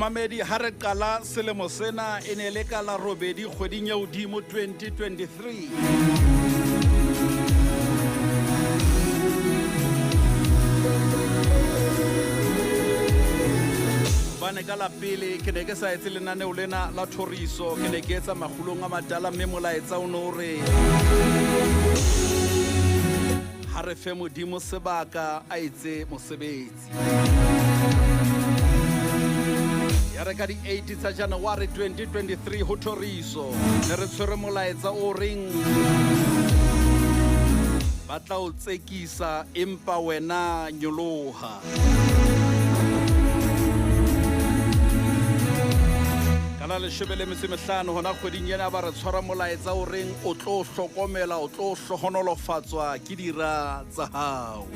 Momamedi, ha re qala selemo sena e ne le ka la robedi kgweding ya hodimo 2023. Hobane ka la pele ke ne ke sa etse lenaneo lena la thoriso, ke ne ke etsa makgulong a matala mme molaetsa o ne o re ha re fe Modimo sebaka a etse mosebetsi. Ya re ka di-8 tsa January 2023 ho thoriso ne re tshwere molaetsa o reng ba tla o tsekisa empa wena nyoloha. Ka la leshome le metso e mehlano hona kgweding ena ba re tshwara molaetsa o reng o tlo hlokomela o tlo hlohonolofatswa ke dira tsa hao.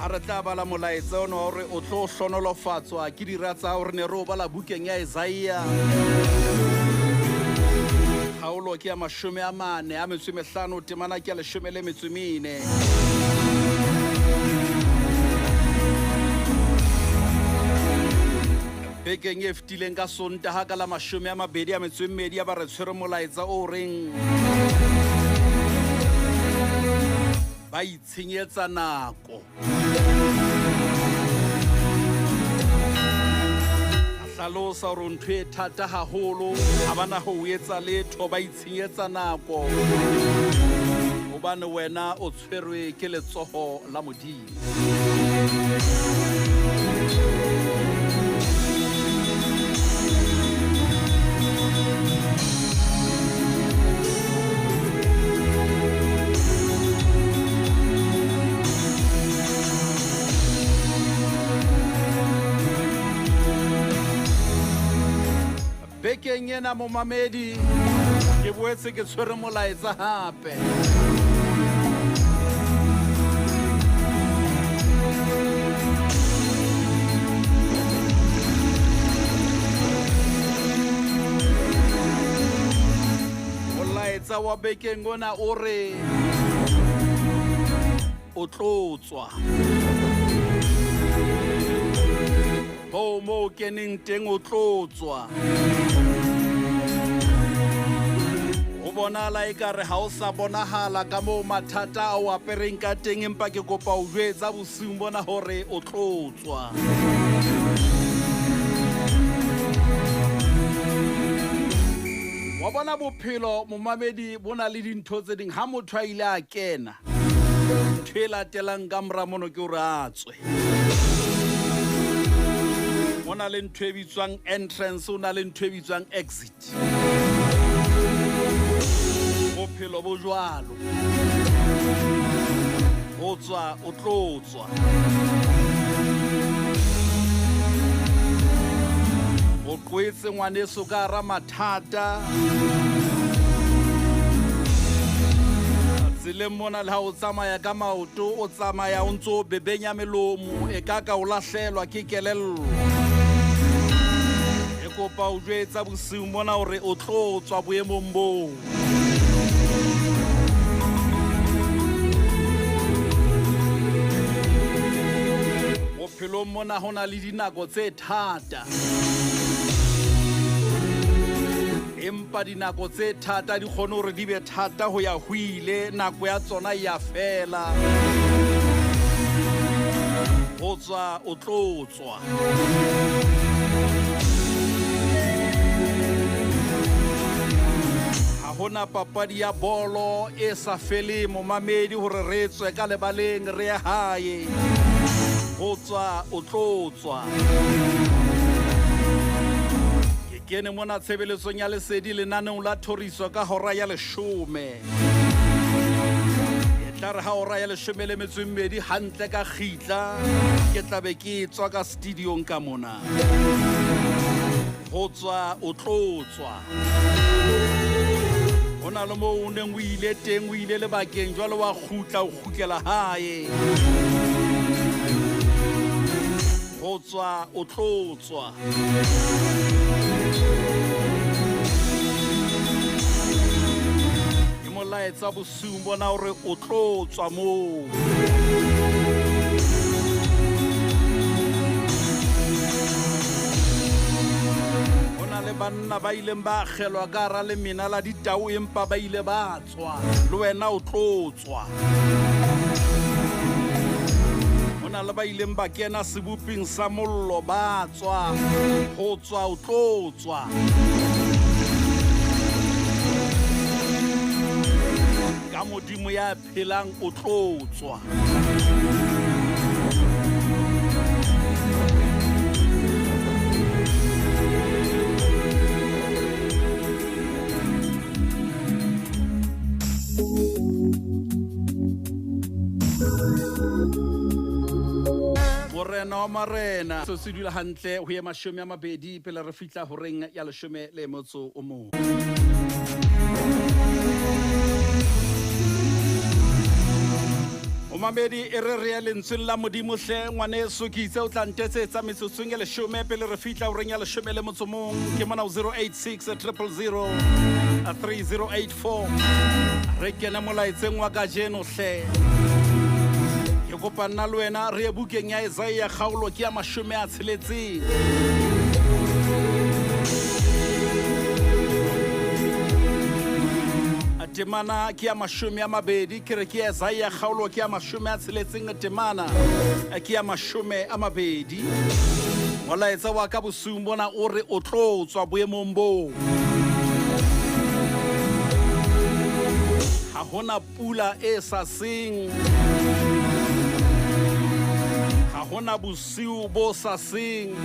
Ha re tla bala molaetsa ono wa hore o tlo hlonolofatswa ke dira tsa hao, re ne re o bala bukeng ya Esaia kgaolo ke ya 45 temana ke ya 14. Bekeng e fetileng ka Sontaha ka la 22 ya ba re tshwere molaetsa o reng ba itshenyetsa nako. A hlalosa hore ntho e thata haholo ha ba na ho o etsa letho, ba itshenyetsa nako hobane wena o tshwerwe ke letsoho la Modimo. Bekeng ena momamedi ke boetse ke tshwere molaetsa hape. Molaetsa wa bekeng ona o re o tlo tswa. Moo mo o keneng teng o tlo tswa. Ho bonala ekare ha o sa bonahala ka moo mathata a o apereng ka teng, empa ke kopa o jwetsa bosiung bona hore o tlo tswa. Wa bona bophelo momamedi bo na le dintho tse ding ha motho a ile a kena ntho e latelang ka mora mono ke hore a tswe. Ho na le ntho e bitswang entrance, ho na le ntho e bitswang exit. Bophelo bo jwalo. Ho tswa o tlo tswa. O qwetse ngwaneso ka hara mathata. Tseleng mona le ha o tsamaya ka maoto, o tsamaya o ntso bebenya melomo, e ka ka o lahlelwa ke kelello. E kopa o jwetsa bosiu mona hore o tlo tswa boemong boo. Bophelong mona ho na le dinako tse thata. Empa dinako tse thata di kgone hore di be thata ho ya ho ile, nako ya tsona e ya fela. Ho tswa o tlo tswa. Ha hona papadi ya bolo e sa feleng momamedi hore re tswe ka lebaleng re ye hae. Ho tswa o tlo tswa. Ke kene mona tshebeletsong ya lesedi lenaneong la thoriso ka hora ya leshome. E tla re ha hora ya leshome le metso e mmedi hantle ka kgitla ke tla be ke tswa ka studiong ka mona. Ho tswa o tlo tswa. na le moo o neng o ile teng, o ile lebakeng, jwale wa kgutla, o kgutlela hae. Ho tswa, o tlo tswa. Ke molaetsa bosiung bona hore o tlo tswa moo. Ho na le banna ba ileng ba akgelwa ka hara lemena la ditau empa ba ile ba tswa. Le wena o tlo tswa. Ho na le ba ileng ba kena seboping sa mollo ba tswa. Ho tswa o tlo tswa. Ka Modimo ya phelang o tlo tswa. Morena wa marena. Se se dula hantle ho ye 20 pele re fihla horeng ya 11. Momamedi e re re ye lentsweng la Modimo hle ngwaneso ke itse o tla ntetsetsa metsotsong e 10 pele re fihla horeng ya 11. Ke mona ho 086 000 3084. Re kene molaetseng wa kajeno hle. Ke kopa nna le wena re ye bukeng ya Isaiah kgaolo ke ya 60. Temana ke ya 20, ke re ke ya Isaiah kgaolo ke ya 60, temana ke ya 20. Molaetsa wa ka bosiung bona o re o tlo tswa boemong boo. Ha hona pula e sa seng, ha hona bosiu bo sa seng.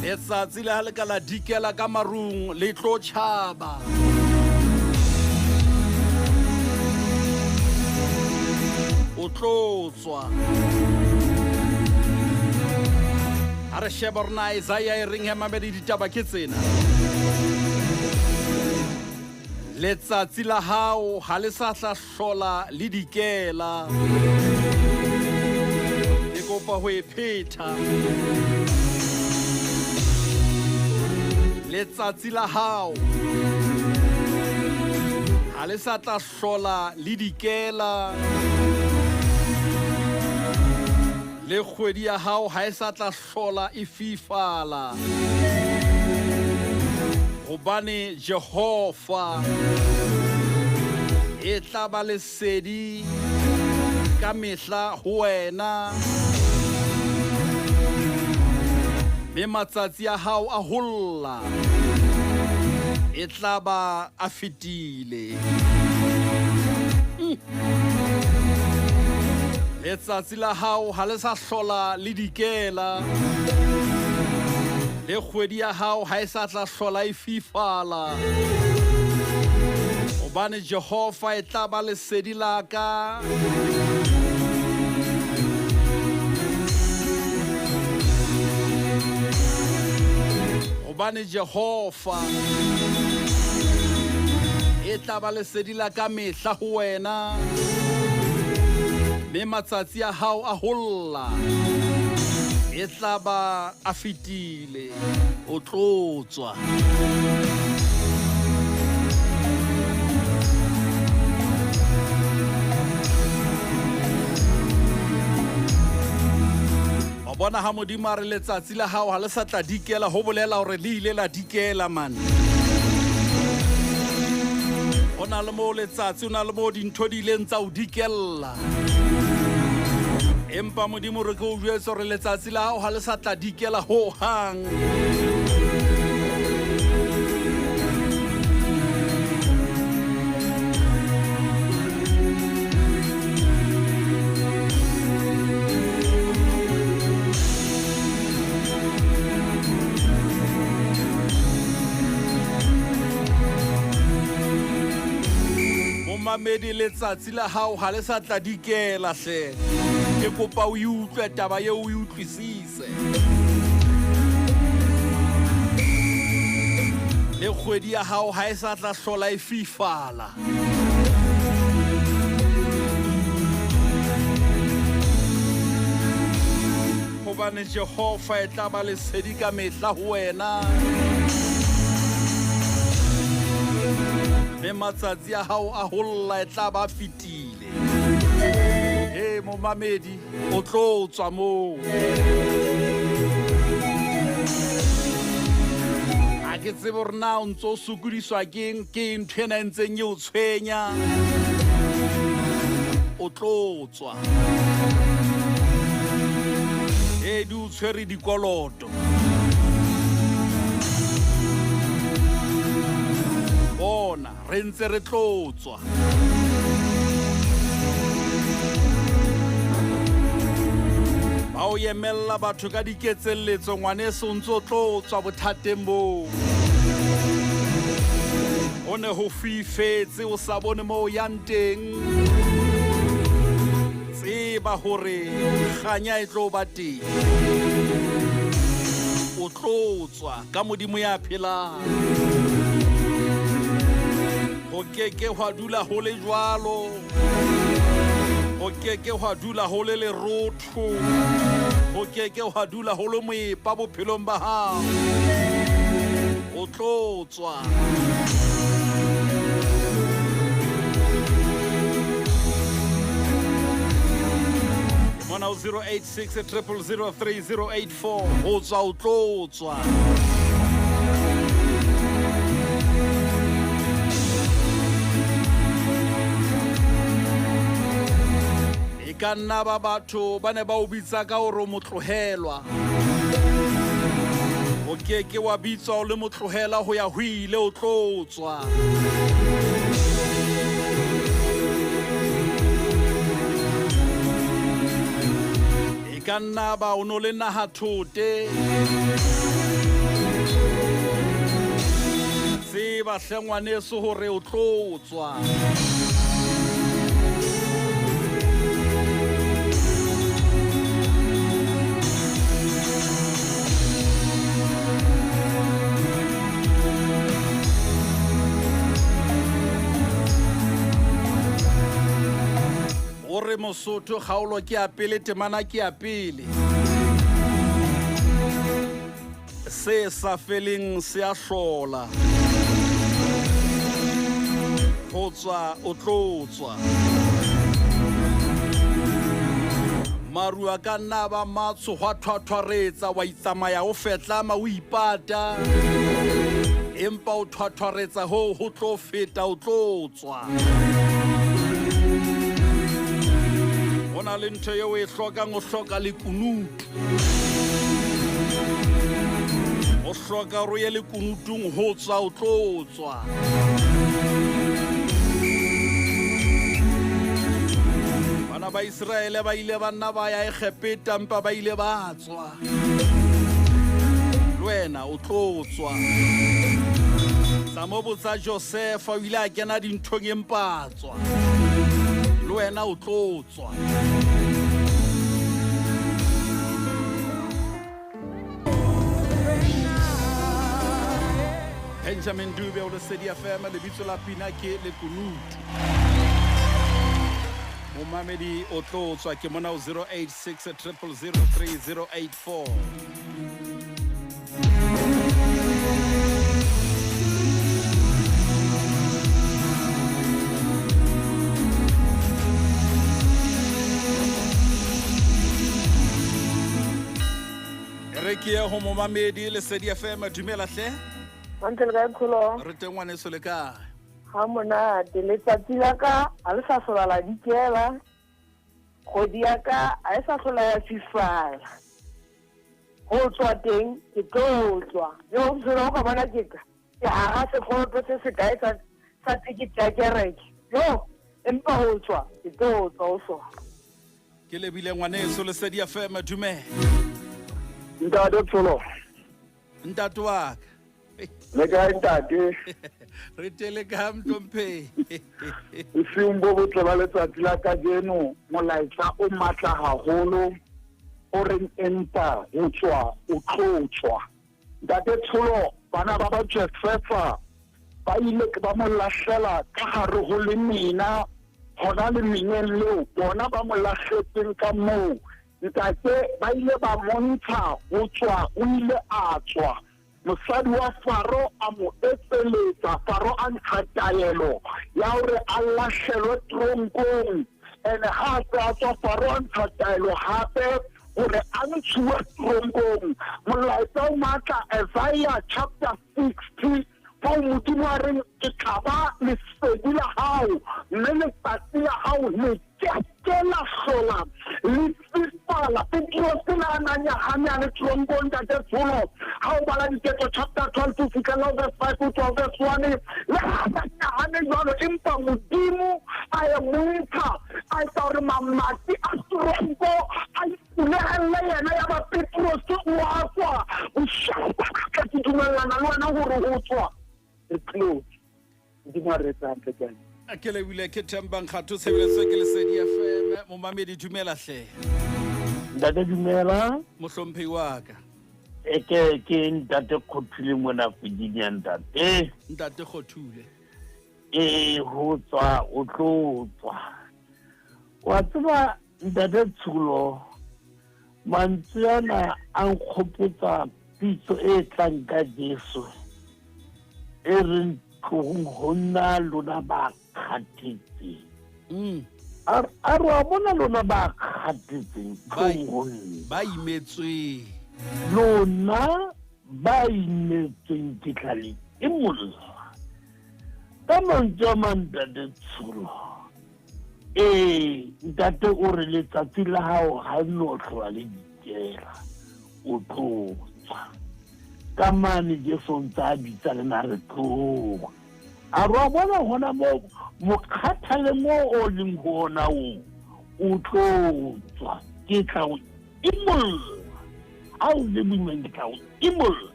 Letsatsi le ha le ka la dikela ka marung le tlo tjhaba. O tlo tswa. Ha re sheba hore na Isaiah e reng he mamedi ditaba ke tsena. Letsatsi la hao ha le sa tla hlola le dikela. Ke kopa ho e phetha. Letsatsi la hao ha le sa tla hlola le dikela. Le kgwedi ya hao ha e sa tla hlola e fifala. Hobane Jehova e tla ba lesedi ka mehla ho wena, mme matsatsi a hao a holla e tla ba a fetile. Letsatsi la hao ha le sa hlola le dikela, le kgwedi ya hao ha e sa tla hlola e fifala. Hobane Jehova e tla ba lesedi la ka. Hobane Jehova e tla ba lesedi la ka mehla ho wena, mme matsatsi a hao a holla e tla ba a fetile. O tlo tswa. Wa bona ha Modimo a re letsatsi la hao ha le sa tla dikela, ho bolela hore le ile la dikela man. Ho na le moo letsatsi, ho na le moo dintho di ileng tsa o dikella. Empa Modimo re ke o jwetse hore letsatsi la hao ha le sa tla dikela ho hang. Momamedi, letsatsi la hao ha le sa tla dikela hle. Ke kopa o e utlwe taba eo, o e utlwisise. Le kgwedi ya hao ha e sa tla hlola e fifala. Hobane Jehova e tla ba lesedi ka mehla ho wena. Mme matsatsi a hao a ho lla e tla ba fetile. He momamedi, o tlo tswa moo. Ha ke tsebe hore na o ntso o sokodiswa keng, ke eng ntho ena e ntseng e o tshwenya. O tlo tswa. Ee, di o tshwere dikoloto. Bona, re ntse re tlo tswa. Ba o emella batho ka diketselletso, ngwaneso o ntso tlo tswa bothateng boo. Ho ne ho fifetse, o sa bone moo o yang teng. Tseba hore kganya e tlo ba teng. O tlo tswa ka Modimo ya phelang. Ho ke ke hwa dula ho le jwalo. Ho ke ke hwa dula ho le lerotho. Ho ke ke hwa dula ho le moepa bophelong ba hao. O tlo tswa. Ke mona ho 086 000 3084. Ho tswa o tlo tswa. E ka nna ba batho ba ne ba o bitsa ka hore o motlohelwa. O ke ke wa bitswa o le motlohela ho ya ho ile, o tlo tswa. E ka nna ba o no le naha thote. Tseba hle ngwaneso hore o tlo tswa. O re Mosotho kgaolo ke ya pele, temana ke ya pele. Se sa feleng se a hlola. Ho tswa o tlo tswa. Maru a ka nna a ba matsho hwa thwathwaretsa, wa itsamaya o fetlama o ipata. Empa o thwathwaretsa hoo ho tlo feta, o tlo tswa. Ho na le ntho eo o e hlokang, o hloka lekunutu. O hloka hore o ye lekunutung, ho tswa o tlo tswa. Bana ba Iseraele ba ile ba nna ba ya Egepeta, empa ba ile ba tswa. Le wena o tlo tswa. Tsa mo botsa Josefa, o ile a kena dinthong empa a tswa. Le wena o tlo tswa. Benjamin Dube o Lesedi FM, lebitso la pina ke Lekunutu. Momamedi o tlo tswa ke mona ho 086 000 3084. Re ke ye ho momamedi Lesedi FM, dumela hle. Hantle le kae Kholo? Re teng ngwaneso, le kae? Ha monate, letsatsi la ka ha le sa hlola la dikela, kgwedi ya ka ha e sa hlola ya fifala. Ho tswa teng ke tlo tswa. Yo mosela o ka bona ke ka ke hara sekoloto se se kae sa sa tekete ya kereke. Yo empa ho tswa ke tlo tswa ho sona. Ke lebile ngwaneso Lesedi FM, dumela. Ntate Tsholo. Ntate wa ka. Le kae ntate? Re tele ka mtlhomphehi. Bosiung bo botle ba letsatsi la kajeno, molaetsa o matla haholo o reng empa ho tswa o tlo tswa. Ntate Tsholo, bana ba ba Josefa ba ile ba mo lahlela ka hare ho lemena, hona lemeneng leo bona ba mo lahletseng ka moo. Ntate, ba ile ba montsha ho tswa, o ile a tswa. Mosadi wa Faro a mo etseletsa, Faro a ntsha taelo ya hore a lahlelwe tronkong. Ene ha a se a tswa, Faro a ntsha taelo hape hore a ntshuwe tronkong. Molaetsa o matla, Isaiah chapter 60, foo Modimo a reng, ke tla ba lesedi la hao, mme letsatsi la hao le ke ke la hlola le fifala. Petrose na a na nyahame a le tronkong, Ntate Tsholo. Ha o bala Diketso chapter 12 ho fihlela ho verse 5 ho tswa ho verse 1, le ha a nyahame jwalo, empa Modimo a e montsha, a etsa hore mamati a tronko a ipulehelle yena, ya ba Petrose o a tswa. Boshego tla ke dumellana le wena hore ho tswa re close. Modimo a re etse hantle, ke a Ke lebile ke Thembang Kgatho, tshebeletso ke Lesedi FM. Momamedi, dumela hle. Ntate, dumela. Mohlomphehi wa ka. E ke ntate Kgothule mona Virginia, ntate. Ntate Kgothule. E ho tswa o tlo tswa. Wa tseba, ntate Tsholo, mantswe ana a nkgopotsa pitso e tlang ka Jesu e reng, tlohong ho nna lona ba kgathetseng. A re wa bona lona ba kgathetseng, tlong ho nna. Ba imetsweng. Lona ba imetsweng, ke tla le imolla. Ka mantswe a mang, ntate Tsholo, ee, ntate o re letsatsi la hao ha no hlola le dikela, o tlo tswa ka mane. Jesu ntse a bitsa le na re tloga. A re wa bona hona mo mokgathale mo o leng ho ona o, o tlo tswa, ke tla o imolla. Ha o le boimeng, ke tla o imolla.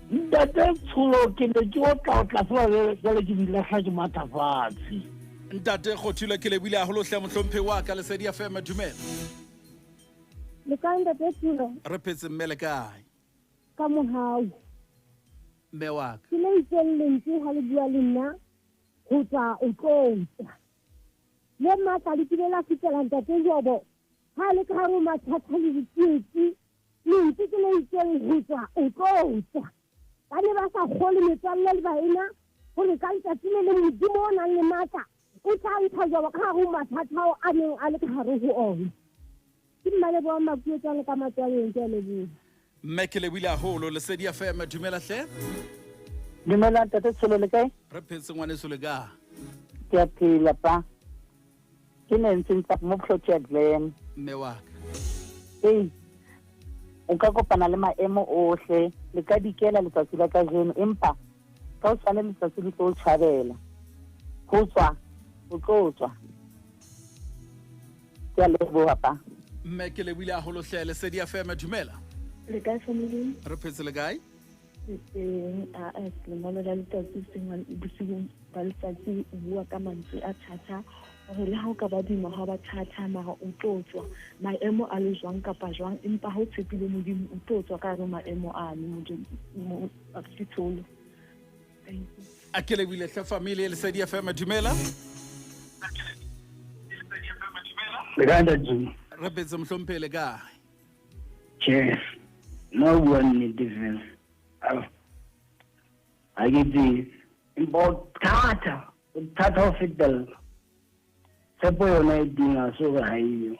Ntate Tsholo, ke ne ke otla otla fela, jwale ke di lahla, ke matha fatshe. Ntate Kgothule, ke lebile haholo hle, mohlomphehi wa ka. Lesedi FM, dumela. Le kae, ntate Tsholo? Re phetse, mme, le kae? Ka mohau. Mme wa ka. Ke le itseng lentswe ha le bua le nna, ho tswa o tlo tswa. Le matla le kile la fihlela ntate Jobo ha le ka hare ho mathata le ditsietsi. Lentswe ke le itseng, ho tswa o tlo tswa. Ba ne ba sa kgole metswalle le baena hore ka letsatsi le leng Modimo o nang le matla o tla ntsha Jobo ka hare ho mathata ao a neng a le ka hare ho ona. Ke Mmaleboha Makuetsane ka Matswaleng, ke a leboha. Mme, ke lebile haholo. Lesedi FM, dumela hle. Dumela, ntate Tsholo, le kae? Re phetse, ngwaneso, le kae? Ke a phela pa. Ke ne ntse ntsa mo Protea Glen. Mme wa ka. Ei, o ka kopana le maemo ohle, le ka dikela letsatsi la kajeno, empa ka o tshwane letsatsi le tlo o tjhabela. Ho tswa o tlo tswa. Ke a leboha pa. Mme, ke lebile haholo hle. Lesedi FM, dumela. Le kae, family? Re phetse, le kae? Le teng. A lengolo la letsatsi seng bosiung ba letsatsi o bua ka mantswe a thata hore le ha o ka ba boima, ha ba thata, mara o tlo tswa, maemo a le jwang kapa jwang, empa ha o tshepile Modimo, o tlo tswa ka hare maemo ano. Modimo Tsholo, thank you. A ke lebile hle, family. Lesedi FM, dumela. Le kae, ntate Zulu? Re phetse, mohlomphehi, le kae? Tjhe, nna o bua nnete fela. Ao, ha ke tsebe, empa o thata, o thata ho fetella. Tshepo yona e teng, ha se hore ha eyo.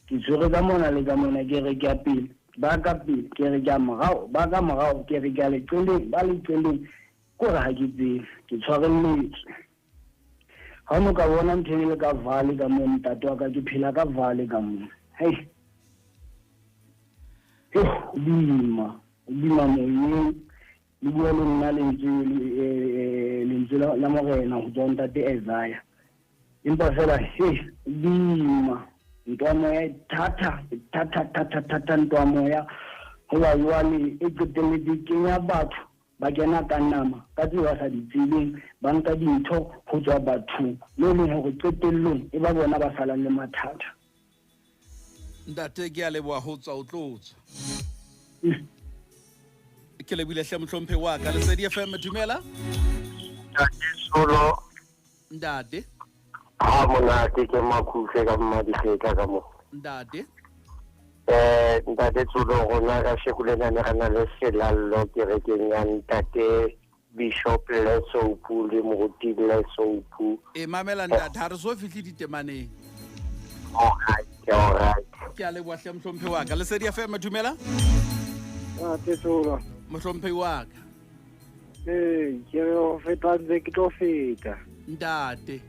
Ke tshwere ka mona le ka mona, ke re ke a pele, ba ka pele, ke re ke a morao, ba ka morao, ke re ke a leqeleng, ba leqeleng. Ke hore ha ke tsebe, ke tshwarelletswe. Ha o no ka bona ntho e le ka vale ka moo, ntate wa ka, ke phela ka vale ka moo. Hei, o boima, o boima moyeng. Le bua le nna lentswe la Morena ho tswa ntate Isaiah. Empa fela he, o boima. Ntwa moya e thata, e thata thata thata ntwa moya. Hoba jwale e qetelletse e kenya batho ba kena ka nama ka tseo ba sa di tsebeng, ba nka dintho ho tswa bathong mo e leng hore qetellong e ba bona ba salang le mathata. Ntate, ke a leboha. Ho tswa o tlo tswa. Ke lebile hle mohlomphe wa ka. Lesedi FM, dumela. Ntate Solo. Ntate. Ha monate, ke Makhutle ka Mmadikgetla ka mo. Ntate. Ntate Tsolo, rona ka sheko lena ne re na le selallo kerekeng ya ntate Bishop Lesoupu le moruti Lesoupu. E mamela ntate, ha re so fihle ditemaneng. Alright, alright. Ke a leboha hle mohlomphe wa ka. Lesedi FM, dumela. Ntate Tsolo. Mohlomphe wa ka. Ee, ke re ho feta ntse ke tlo feta. Ntate.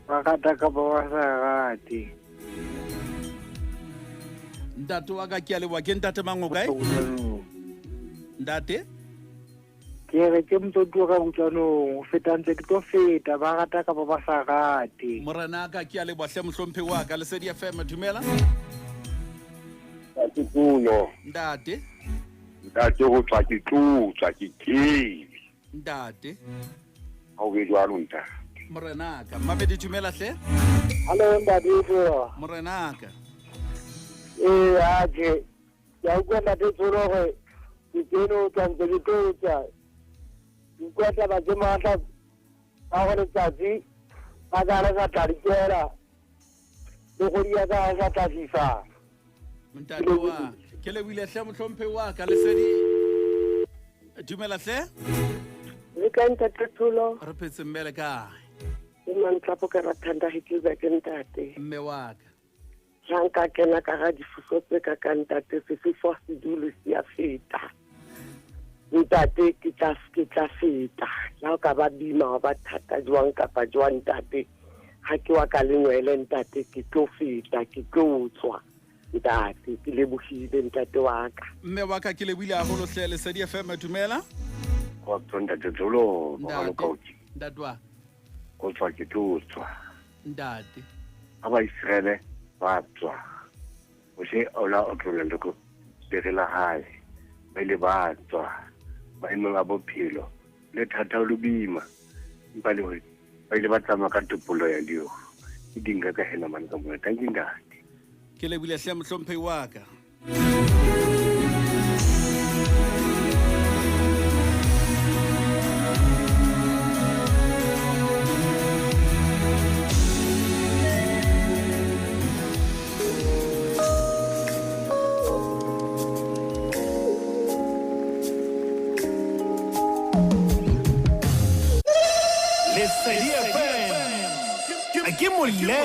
Ba rata kapa ba sa rate. Ntate wa ka, ke a leboha. Ke ntate mang o kae? Ntate? Ke re ke motsotsi ka utlwanong, ho feta ntse ke tlo feta, ba rata kapa ba sa rate. Morena ka, ke a leboha hle mohlomphe wa ka. Lesedi FM, dumela. Ntate Tsolo. Ntate. Ntate, ho tswa ke tlo tswa ke kene. Ntate. Ha o be jwalo ntate. Morena ka, Mmamedi, dumela hle. Hallo ntate Tsolo. Morena ka. Ee, atjhe. Ke a utlwa ntate Tsolo hore ke kene ho tswa ntse ke tlo tswa. Ke utlwa taba tse matla ka hore letsatsi ba ka le sa tla dikela, le kgwedi ya ka ha e sa tla fifala. Ntate wa ke lebohile hle mohlomphe wa ka. Lesedi, dumela hle. Le kae ntate Tsolo? Re phetse mme, le kae? Ke Mantlapo ka Rathanda Heidelberg ntate. Mme wa ka. Ha nka kena ka ga difefo tse ka ka ntate, sefefo se dule se a feta. Ntate, ke tla feta. Le ha o ka ba bima wa ba thata jwang kapa jwang ntate, ha ke wa ka lengwele ntate, ke tlo feta, ke tlo tswa. Ntate, ke lebohile ntate wa ka. Mme wa ka, ke lebohile haholo hle. Lesedi FM, dumela. Kgotso ntate Tsolo, bohalo ka oki. Ntate wa. Go tswa ke tlo tswa. Ntate. Ha ba Israele ba tswa. Moshe o la otlolla le ko pere la hae. Ba ile ba tswa. Maemong a bophelo le thata ho le boima, empa le hore ba ile ba tsamaya ka topollo ya leo. Ke dinka ka hena mane ka mona. Thank you ntate. Ke lebohile hle mohlomphehi wa ka. Lesedi FM ke molelo.